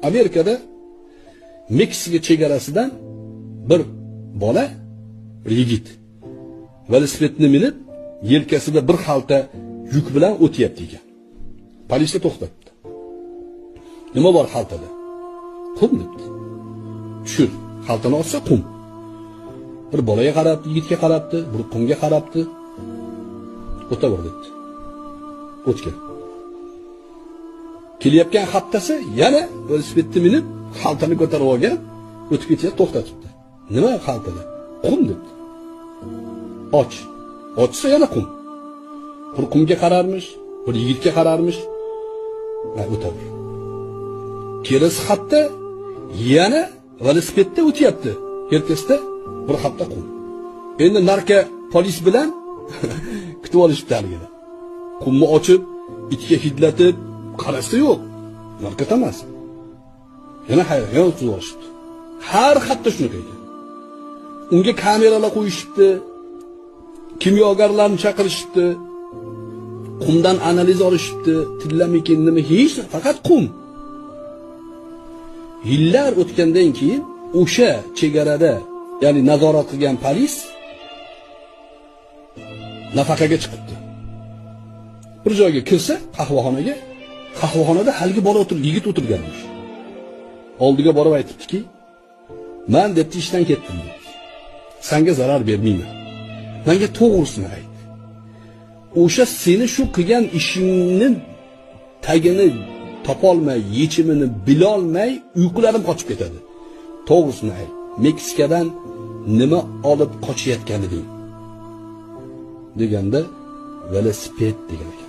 Amerikada Meksika chegarasidan bir bola, bir yigit velosipedni minib, yelkasida bir xalta yuk bilan o'tyapti ekan. Politsiya to'xtatdi. Nima bor xaltada? Qum debdi. Tushir. Xaltani ochsa qum. Bir bolaga qarabdi, yigitga qarabdi, bir qumga qarabdi. O'taver debdi. O'tgan. Kelayotgan haftasi yana velosipedni minib, xaltani ko'tarib olgan, o'tib ketayotib to'xtatibdi. Nima xaltada? Qum debdi. Och. Ochsa yana qum. Bir qumga qararmish, bir yigitga qararmish. Va o'taver. Kelasi hafta yana velosipedda o'tyapti. Yelkasida bir hafta qum. Endi narko polis bilan kutib olishibdi haligini. Qumni ochib, itga hidlatib, qarasa yo'q. Narkot emas. Yana hayron, yana o'tkazib olishibdi. Har hafta shunaqa ekan. Unga kameralar qo'yishibdi. Kimyogarlarni chaqirishibdi. Qumdan analiz olishibdi. Tillamikin nima, hech, faqat qum. Yillar o'tgandan keyin o'sha chegarada, ya'ni nazorat qilgan polis nafaqaga chiqibdi. Bir joyga kirsa, qahvaxonaga, qahvaxonada haligi bola o'tirib, yigit o'tirganmish. Oldiga borib aytibdiki, "Men debdi ishdan ketdim" debdi. "Senga zarar bermayman. Menga to'g'risini ayt. O'sha seni shu qilgan ishingni tagini topolmay, yechimini bilolmay uyqularim qochib ketadi. To'g'risini ayt. Meksikadan nima olib qochayotgan eding?" deganda velosiped degan ekan.